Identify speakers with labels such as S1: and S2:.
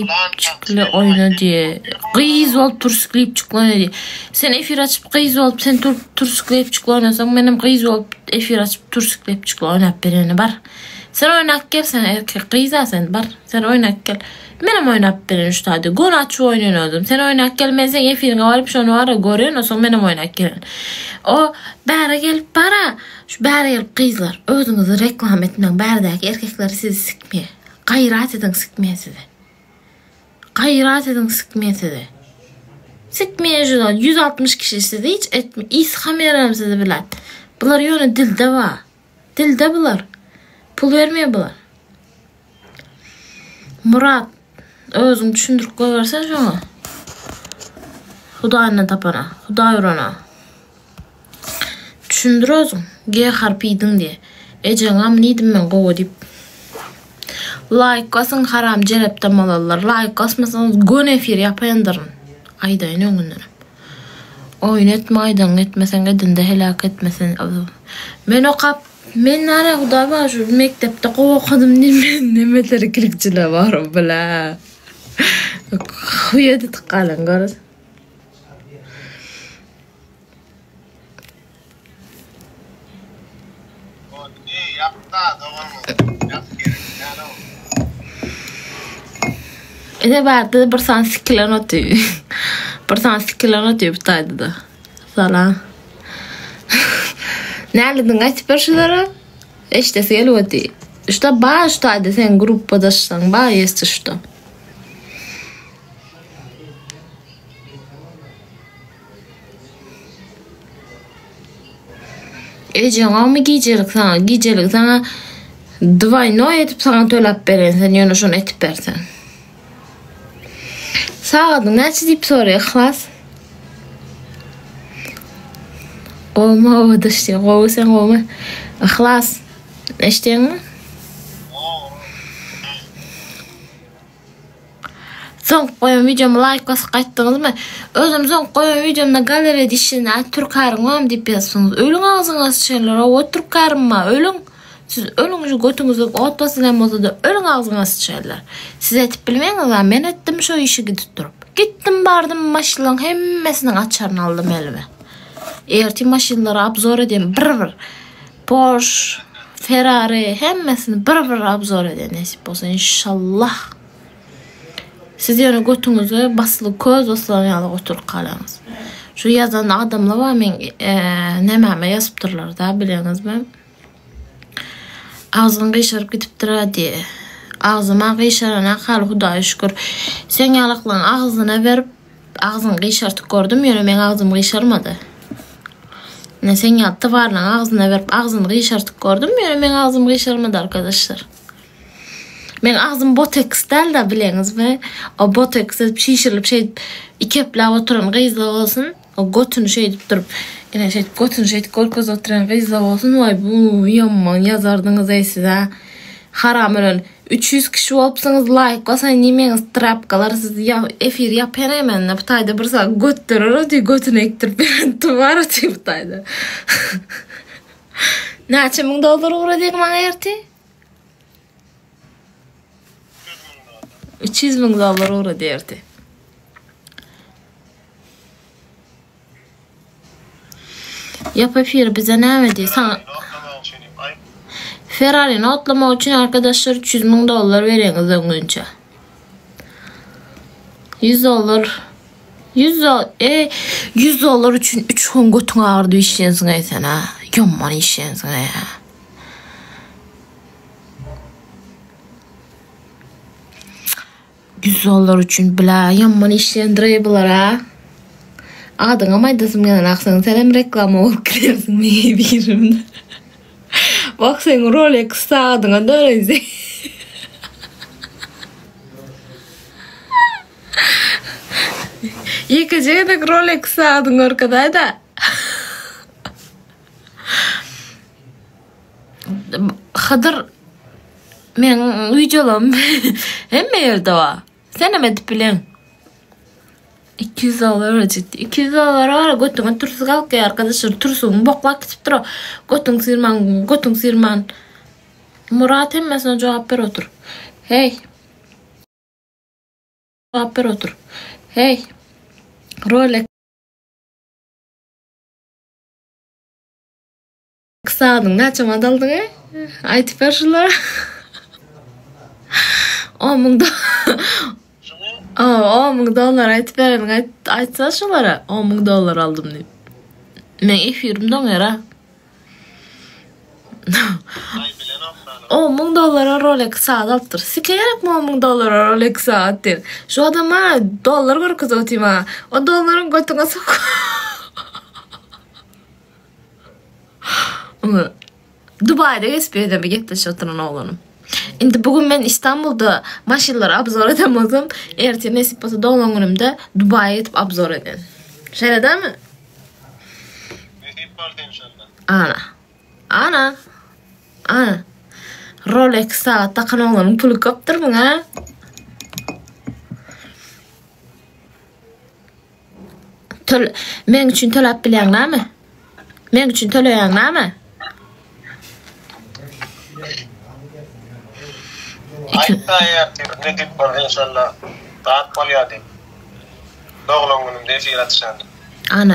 S1: Klipçikli oýna diýe. Gyz bolup turşy klipçikli oýna diýe. Sen efir açyp gyz bolup sen tur turşy klipçikli oýnasaň menem gyz bolup efir açyp turşy klipçikli oýnap bereni bar. Sen oýnap gel sen erkek gyza sen bar. Sen oýnap gel. Menem oýnap beren şu taýda. Göni açyp oýnaýan özüm. Sen oýnap gel men seň efiriňe baryp şony bara göreýin onsoň menem oýnap gelen. O bäre gelip bara şu bäre gelip gyzlar özüňizi reklama etmäň bärdäki erkekler sizi sikmeýär. Gaýrat ediň sikmeýär sizi. Gaýrat ediň sikmeýär sizi. Sikmeýär şu zat. 160 kişi sizi hiç etme. Ishamerem sizi bilen. Bular ýöne dilde bar. Dilde bular. Pul bermeýär bular. Murat özüň düşündirip goýbersen şoňa. Hudaýyndan tapana, Hudaý urana. Düşündir özüň. G harpy iýdiň diýe. Ejeňem niýdim men gowy diýip. Laýk basyň haram jelepde malallar. Laýk basmasaňyz göni efir ýapaýandyryn. Aýdaýyn öňündenem. Oýun etme aýdanyňy etmeseň edinde heläk etmesin. Men okap men nara hudaý bar şu mekdepde gowy okadym diýip men nemeleri kirikçiler bar bile. Huýa edip galan görüs. Ine bärde bir sany sikilen otyr. Bir sany sikilen otyr bu taýda-da. Salam. Nälidiň aýtyp ber şulara. Eşdesi gelip otyr. Şuda bar şu taýda seň gruppadaşlaň bar ýesti şuda. Ejeňmi gijelik saňa gijelik saňa dwaýnoý edip saňa töläp beren sen ýöne şony etip berseň. Sagadyň näçe diýip soraýar Yhlas. Gowmy owadyş diýýär. Gowy sen gowmy? Yhlas eşitýäňmi? Soňky goýan wideoma laýk basyp gaýtdyňyzmy? Özüm soňky goýan wideomda galereýada işleýän aý türkaryň barmy diýip ýazsyňyz. Ölüň agzyňa syçanlar hawa türkarym bar ölüň. Siz ölüň şu götüňize ot basylan bolsada ölüň agzyňa syçanlar. Siz etip bilmeýäňiz a men etdim şo işi gidip durup. Gitdim bardym maşynlaryň hemmesiniň açaryny aldym elime. Ertir maşynlary obzor edýän bir bir. Porsche, Ferrari hemmesini bir bir obzor edýän nesip bolsa inşallah. Siz ýöne götüňize basly köz basylan ýaly oturyp galaňyz. Şu ýazan adamlar bar meň nemäme ýazypdyrlar da bileňizmi? Agzyň gyşaryp gidipdir-ä diýe. Agzym-a gyşaranak haly Hudaýa şükür. Seň ýalyklaň agzyna berip agzyňy gyşartyp gördüm, ýöne meň agzym gyşarmady. Ine seň ýaly tybarlaň agzyna berip agzyny gyşartyp gördüm, ýöne meň agzym gyşarmady arkadaşlar. Meň agzym boteks däl-de bileňizmi? O boteks edip şişirilip şeýdip iki epläp oturan gyzlar bolsun, o götüni şeýdip durup, ine şeýdip götüni şeýdip görkezip oturan gyzlar bolsun, waý bu ýaman ýazardyňyz-eý siz-ä. Haram ölen. 300 kişi bolupsyňyz laýk basaýyn diýmeňiz trapkalar siz ýa efir ýapýan mende bu taýda bir saat götderer otyr götüni ekdirip beren bar otyr bu taýda. Näçe müň dollar ugradýaň maňa ertir? 300 müň dollar ugrady erti. Ýap efiri bize näme diý? Saňa Ferrari-ni otlamak üçin arkadaşlar 300 müň dollar bereňiz öňünçe. 100 dollar 100 dollar e 100 dollar üçin 3 gün götüň agyrdy işlensiň eý sen ha. Ýaman işlensiň eý. 100 dollar üçin bile ýaman işlendireý bular ha. Adyňam aýdasym gelenok seň senem reklama bolup gidersiň meň birimde. Bak seň Rolex sagadyňa döneýin. Ýekeje gezek Rolex sagadyňy görkezäýdä. Hydyr meň wideolarym hemme ýerde bar. Senem edip bileň. 200 dollar berjekdi. 200 dollar bar, götüňe türsük galkýar arkadaşlar. Türsügiň boklap gidip dur. Götüň syrman, götüň syrman. Murat hemmesine jogap ber otur. Hey. Jogap ber otur. Hey. Rolex sagadyň näçe manat aldyň e? Aýtyp ber şulara. 10 müň 10 müň dollar aýtyp bereniň aýt aýtsa şulara 10 müň dollar aldym diýip. Men efirim doňýar a. On müň dollara Rolex sagat alypdyr. Sike gerekmi on müň dollara Rolex sagat diýip. Şu adama dollar görkezip otyryn ha. O dollaryň götüňe sok. Dubaýda gezip ýördi bir gepleşip oturan oglanym. Indi bu gün men Istanbulda maşynlary obzor eden bolsam, ertir nesip bolsa doglan günümde Dubaýa gidip obzor eden. Şeýle dälmi?
S2: Nesip bolsa inşallah.
S1: Ana. Ana. Ana. Rolex sagat takan oglanyň puly köpdür muňa. Töl meň üçin töläp bilýäň näme? Meň üçin töleýäň näme?
S2: Aýtda ertir nesip bolsa inşallah. Zat bolýar diýip. Doglan günümde efir açýan.
S1: Ana.